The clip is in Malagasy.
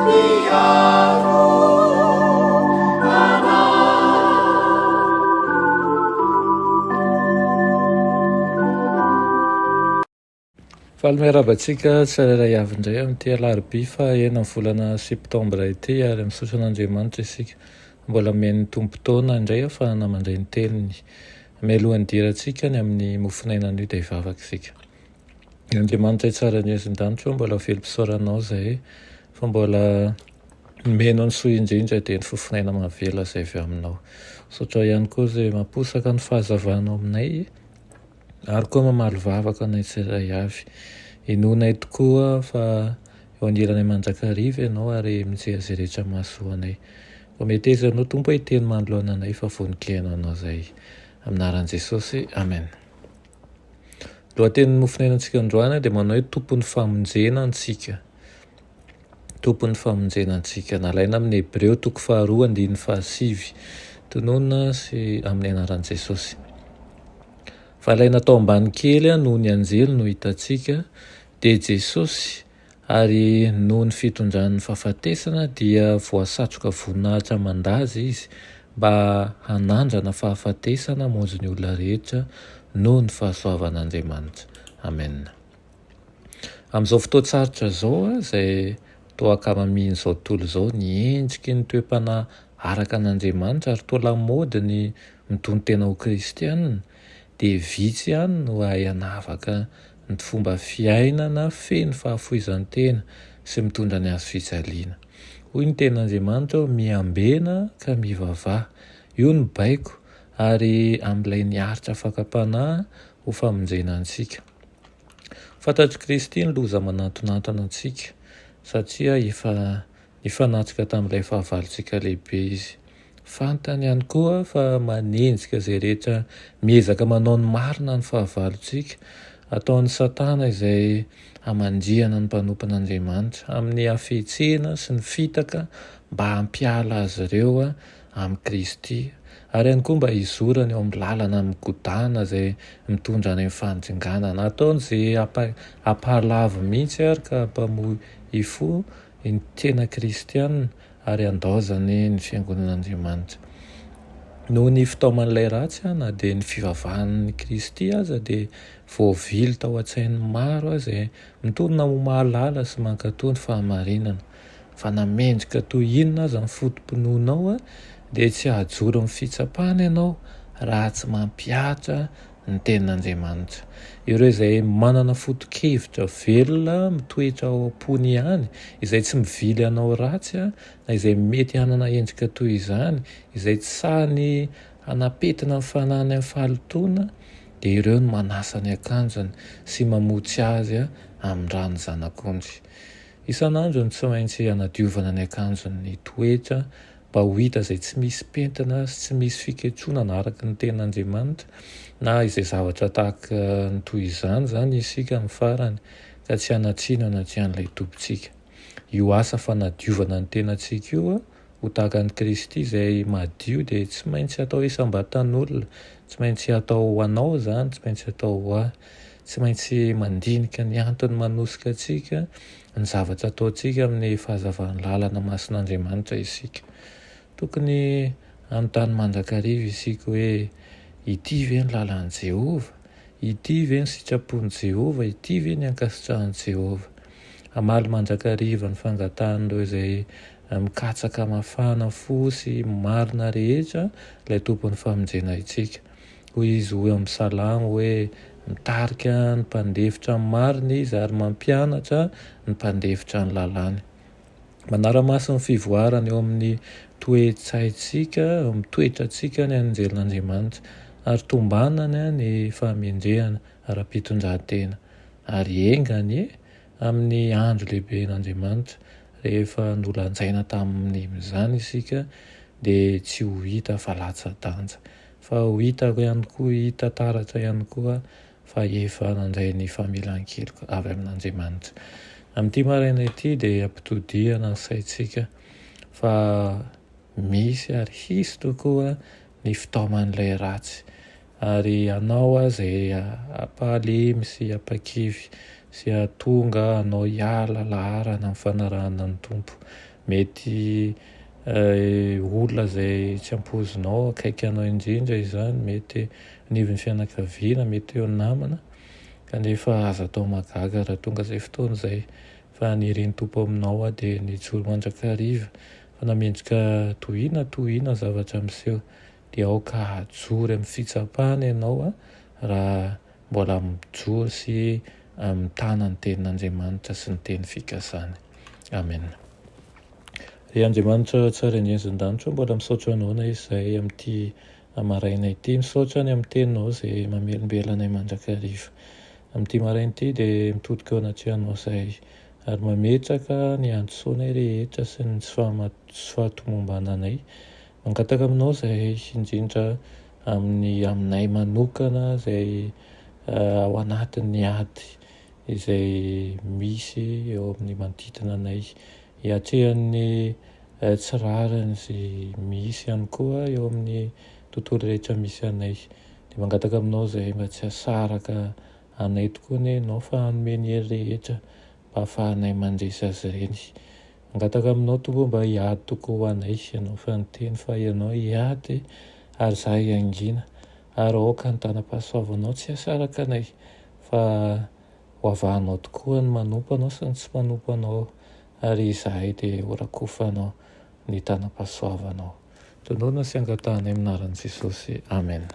Mpiaro anay. Faly miarahaba antsika tsirairay avy indray amin'ity alarobia faha enina ny volana septambra ity ary misaotra an'Andriamanitra isika mbola omen'ny Tompo taona indray ahafahana mandray ny teniny. Mialohan'ny hidirantsika ny amin'ny mofonaina anio dia hivavaka isika. Andriamanitra tsara ny hazon-danitra ô, mbola velom-pisaorana Anao izahay fa mbola nomenao ny soa indrindra dia ny fofonaina mahavela izay avy aminao. Misaotra ihany koa izay mamposaka ny fahazavanao aminay ary koa mamaly vavaka anay tsirairay avy. Inoanay tokoa fa eo anilanay mandrakariva Ianao ary mijery izay rehetra mahasoa anay. Koa meteza Ianao Tompo hiteny manoloana anay fa vonon-kihaino Anao izahay. Amin'ny anaran'i Jesosy, Amen. Lohatenin'ny mofonainantsika androany dia manao hoe Tompon'ny famonjena antsika. Tompon'ny famonjena antsika. Nalaina amin'ny Hebreo toko faharoa andininy fahasivy. Tononina sy amin'ny anaran'i Jesosy. Fa ilay natao ambany kely noho ny anjely no hitantsika, dia Jesosy, ary noho ny fitondran'ny fahafatesana dia voasatroka voninahitra aman-daza izy mba hanandrana fahafatesana hamonjy ny olona rehetra noho ny fahasoavan'Andriamanitra. Amena. Amin'izao fotoan-tsarotra izao, izay toa ankamamian'izao tontolo izao ny endriky ny toe-panahy araka an'Andriamanitra ary toa lamaody ny mitonon-tena ho kristiana, dia vitsy ihany no hahay hanavaka ny fomba fiainana feno fahafoizan-tena sy mitondra ny hazo fijaliana. Hoy ny Tenin'Andriamanitra hoe, Miambena ka mivavaha. Io no baiko, ary amin'ilay niaritra fakam-panahy ho famonjena antsika. Fantatr'i Kristy ny loza manantonantona antsika, satria efa Nifanatrika tamin'ilay fahavalontsika lehibe izy. Fantany ihany koa fa manenjika izay rehetra miezaka manao ny marina ny fahavalontsika. Ataon'i Satana izay hamandrihana ny mpanompon'Andriamanitra, amin'ny hafetsena sy ny fitaka mba hampiala azy ireo amin'i Kristy, ary ihany koa mba hizorany eo amin'ny lalana migodàna izay mitondra any amin'ny fandringanana. Ataony izay hampahalavo mihitsy ary ka hampamoy fo ny tena kristiana ary handaozany ny fiangonan'Andriamanitra. Noho ny fitaoman'ilay ratsy, na dia ny fivavahan'i Kristy aza dia voavily tao an-tsain'ny maro izay mitonona ho mahalala sy mankatò ny fahamarinana. Fa na mendrika toy inona aza ny foto-pinoanao, dia tsy hahajoro amin'ny fitsapana ianao raha tsy mampihatra ny Tenin'Andriamanitra. Ireo izay manana foto-kevitra velona mitoetra ao am-pony ihany, izay tsy mivily hanao ratsy na izay mety hanana endrika toy izany, izay tsy sahy ny hanapetina ny fanahiny amin'ny fahalotoana, dia ireo no manasa ny akanjony sy mamotsy azy amin'ny ran'ny Zanak'ondry. Isan'andro no tsy maintsy hanadiovana ny akanjony ny toetra mba ho hita izay tsy misy pentina sy tsy misy fiketronana araka ny tenin'Andriamanitra na izay zavatra tahaka ny toy izany izany isika amin'ny farany ka tsy hanatsino anatrehan'ilay Tompontsika. Io asa fanadiovana ny tenantsika io ho tahaka an'i Kristy izay madio dia tsy maintsy atao isam-batan'olona, tsy maintsy atao ho anao izany, tsy maintsy atao ho ahy. Tsy maintsy mandinika ny antony manosika antsika ny zavatra ataontsika amin'ny fahazavan'ny lalana masin'Andriamanitra isika. Tokony hanontany mandrakariva isika hoe, Ity ve ny lalan'i Jehovah? Ity ve ny sitrapon'i Jehovah? Ity ve ny ankasitrahan'i Jehovah? Hamaly mandrakariva ny fangatahan'ireo izay mikatsaka mafana fo sy marina rehetra ilay Tompon'ny famonjena antsika. Hoy izy hoy amin'ny Salamo hoe, Mitarika ny mpandefitra amin'ny marina izy ary mampianatra ny mpandefitra ny lalàny. Manara-maso ny fivoarana eo amin'ny toe-tsaintsika, eo amin'ny toetrantsika ny anjelin'Andriamanitra ary tombanany ny fahamendrehana ara-pitondran-tena. Ary enga anie amin'ny andro lehiben'Andriamanitra, rehefa nolanjaina tamin'izany isika dia tsy ho hita fa latsa-danja. Fa ho hitako ihany koa, hita taratra ihany koa fa efa nandray ny famelan-keloka avy amin'Andriamanitra. Amin'ity maraina ity dia ampitodihana ny saintsika fa misy ary hisy tokoa ny fitaoman'ilay ratsy. Ary hanao aza e, hampahalemy sy hampakivy sy hahatonga anao hiala laharana amin'ny fanarahana ny Tompo. Mety olona izay tsy ampoizinao, akaiky anao indrindra izany, mety anivon'ny fianakaviana, mety eo namana, kanefa aza atao mahagaga raha tonga izay fotoana izay, fa ny irin'ny Tompo aminao aho dia ny hijoro mandrakariva, fa na mendrika tohina tohina ny zavatra miseho dia aoka hajoro amin'ny fitsapana ianao raha mbola mijoro sy mitana ny tenin'Andriamanitra sy ny teny fikasany. Amen. Ry Andriamanitra tsara indrindra izay an-danitra, mbola misaotra Anao na izay amin'ity maraina ity, misaotra ny amin'ny teninao izay mamelombelona anay mandrakariva. Amin'ity maraina ity dia mitodika eo anatrehanao izahay ary mametraka ny hadisoanay rehetra sy ny tsy fahatomombananay. Mangataka aminao izahay indrindra amin'ny aminay manokana izay ao anatin'ny ady izay misy eo amin'ny manodidina anay. Iatrehan'ny tsy rariny izay misy ihany koa eo amin'ny tontolo rehetra misy anay. Dia mangataka aminao izahay mba tsy hahasaraka anay tokoa anie ianao fa hanome ny hery rehetra mba hahafahanay mandresy azy ireny. Mangataka aminao Tompo mba hiady tokoa ho anay ianao fa niteny fa ianao hiady ary izahay hangina ary aoka ny tanam-pahasoavanao tsy hahasaraka anay fa ho avahanao tokoa ny manompo anao sy ny tsy manompo anao ary izahay dia ho rakofanao ny tanam-pahasoavanao. Tononina sy angatahanay amin'ny anaran'i Jesosy. Amen.